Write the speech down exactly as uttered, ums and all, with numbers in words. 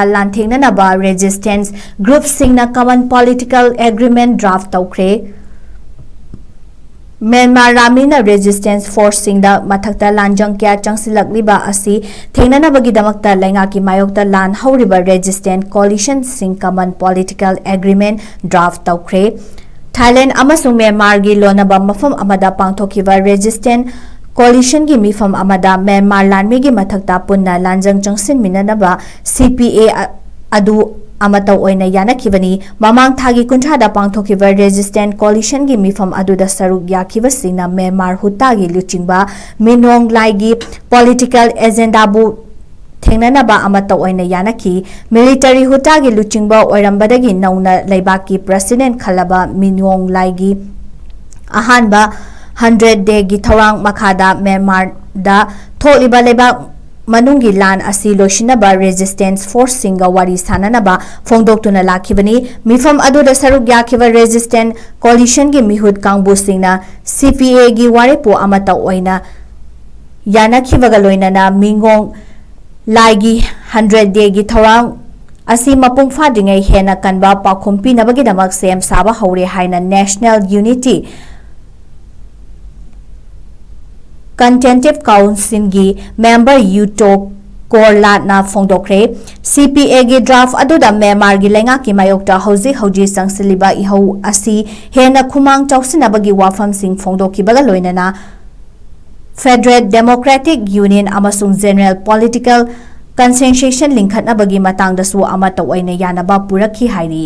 ꯂꯥꯟꯊꯦꯡꯅꯅꯕ resistance groupꯁꯤꯡꯅ common political agreement draft ꯇꯧꯈ꯭ꯔꯦ꯫ Myanmar Armyꯅ resistance forceꯁꯤꯡꯗ ꯃꯊꯛꯇ ꯂꯥꯟꯖꯪ ꯀꯌꯥ ꯆꯪꯁꯤꯜꯂꯛꯂꯤꯕ ꯑꯁꯤ ꯊꯦꯡꯅꯅꯕꯒꯤꯗꯃꯛꯇ ꯂꯩꯉꯥꯛꯀꯤ ꯃꯥꯌꯣꯛꯇ ꯂꯥꯟ ꯍꯧꯔꯤꯕ resistance coalitionꯁꯤꯡ common political agreement draft ꯇꯧꯈ꯭ꯔꯦ꯫ ꯊꯥꯏꯂꯦꯟ ꯑꯃꯁꯨꯡ ꯃ꯭ꯌꯥꯟꯃꯥꯔꯒꯤ ꯂꯣꯟꯅꯕ ꯃꯐꯝ ꯑꯃꯗ ꯄꯥꯡꯊꯣꯛꯈꯤꯕ resistance coalitionꯒꯤ ꯃꯤꯐꯝ ꯑꯃꯗ ꯃ꯭ꯌꯥꯟꯃꯥꯔ ꯂꯥꯟꯃꯤꯒꯤ ꯃꯊꯛꯇ ꯄꯨꯟꯅ ꯂꯥꯟꯖꯪ ꯆꯪꯁꯤꯟꯃꯤꯟꯅꯅꯕ CPA ꯑ-, ꯑꯗꯨ ꯑꯃꯇ ꯑꯣꯏꯅ ꯌꯥꯅꯈꯤꯕꯅꯤ꯫ ꯃꯃꯥꯡ ꯊꯥꯒꯤ ꯀꯨꯟꯊ꯭ꯔꯥꯗ ꯄꯥꯡꯊꯣꯛꯈꯤꯕ resistance coalitionꯒꯤ ꯃꯤꯐꯝ ꯑꯗꯨꯗ ꯁꯔꯨꯛ ꯌꯥꯈꯤꯕꯁꯤꯡꯅ ꯃ꯭ꯌꯥꯟꯃꯥꯔ ꯍꯨꯠꯇꯥꯒꯤ ꯂꯨꯆꯤꯡꯕ ꯃꯤꯟ ꯑꯣꯡ ꯂꯥꯏꯒꯤ political agendaꯕꯨ ꯊꯦꯡꯅꯅꯕ ꯑꯃꯠꯇ ꯑꯣꯏꯅ ꯌꯥꯅꯈꯤ꯫ Military ꯍꯨꯠꯇꯥꯒꯤ ꯂꯨꯆꯤꯡꯕ ꯑꯣꯏꯔꯝꯕꯗꯒꯤ ꯅꯧꯅ ꯂꯩꯕꯥꯛꯀꯤ president ꯈꯜꯂꯕ ꯃꯤꯟ ꯑꯣꯡ ꯂꯥꯏꯒꯤ ꯑꯍꯥꯟꯕ hundred dayꯒꯤ ꯊꯧꯔꯥꯡ ꯃꯈꯥꯗ ꯃ꯭ꯌꯥꯟꯃꯥꯔꯗ ꯊꯣꯛꯂꯤꯕ ꯂꯩꯕꯥꯛ ꯃꯅꯨꯡꯒꯤ ꯂꯥꯟ ꯑꯁꯤ ꯂꯣꯏꯁꯤꯟꯅꯕ resistance forceꯁꯤꯡꯒ ꯋꯥꯔꯤ ꯁꯥꯅꯅꯕ ꯐꯣꯡꯗꯣꯛꯇꯨꯅ ꯂꯥꯛꯈꯤꯕꯅꯤ꯫ ꯃꯤꯐꯝ ꯑꯗꯨꯗ ꯁꯔꯨꯛ ꯌꯥꯈꯤꯕ resistance coalitionꯒꯤ ꯃꯤꯍꯨꯠ ꯀꯥꯡꯕꯨꯁꯤꯡꯅ CPAꯒꯤ ꯋꯥꯔꯦꯞꯄꯨ ꯑꯃꯠꯇ ꯑꯣꯏꯅ ꯌꯥꯅꯈꯤꯕꯒ ꯂꯣꯏꯅꯅ ꯃꯤꯟ ꯑꯣꯡ ꯂꯥꯏꯒꯤ hundred dayꯒꯤ ꯊꯧꯔꯥꯡ ꯑꯁꯤ ꯃꯄꯨꯡ ꯐꯥꯗ꯭ꯔꯤꯉꯩ ꯍꯦꯟꯅ ꯀꯟꯕ ꯄꯥꯎꯈꯨꯝ ꯄꯤꯅꯕꯒꯤꯗꯃꯛ ꯁꯦꯝ ꯁꯥꯕ ꯍꯧꯔꯦ ꯍꯥꯏꯅ National Unity Consultative Councilꯒꯤ member ꯌꯨ ꯇꯣ ꯀꯣꯔꯂꯥꯠꯅ ꯐꯣꯡꯗꯣꯛꯈ꯭ꯔꯦ꯫ CPAꯒꯤ draft ꯑꯗꯨꯗ ꯃ꯭ꯌꯥꯟꯃꯥꯔꯒꯤ ꯂꯩꯉꯥꯛꯀꯤ ꯃꯥꯌꯣꯛꯇ ꯍꯧꯖꯤꯛ ꯍꯧꯖꯤꯛ ꯆꯪꯁꯤꯜꯂꯤꯕ ꯏꯍꯧ ꯑꯁꯤ ꯍꯦꯟꯅ ꯈꯨꯃꯥꯡ ꯆꯥꯎꯁꯤꯟꯅꯕꯒꯤ ꯋꯥꯐꯝꯁꯤꯡ ꯐꯣꯡꯗꯣꯛꯈꯤꯕꯒ ꯂꯣꯏꯅꯅ Federal Democratic Union ꯑꯃꯁꯨꯡ general political consensus ꯂꯤꯡꯈꯠꯅꯕꯒꯤ ꯃꯇꯥꯡꯗꯁꯨ ꯑꯃꯠꯇ ꯑꯣꯏꯅ ꯌꯥꯅꯕ ꯄꯨꯔꯛꯈꯤ ꯍꯥꯏꯔꯤ꯫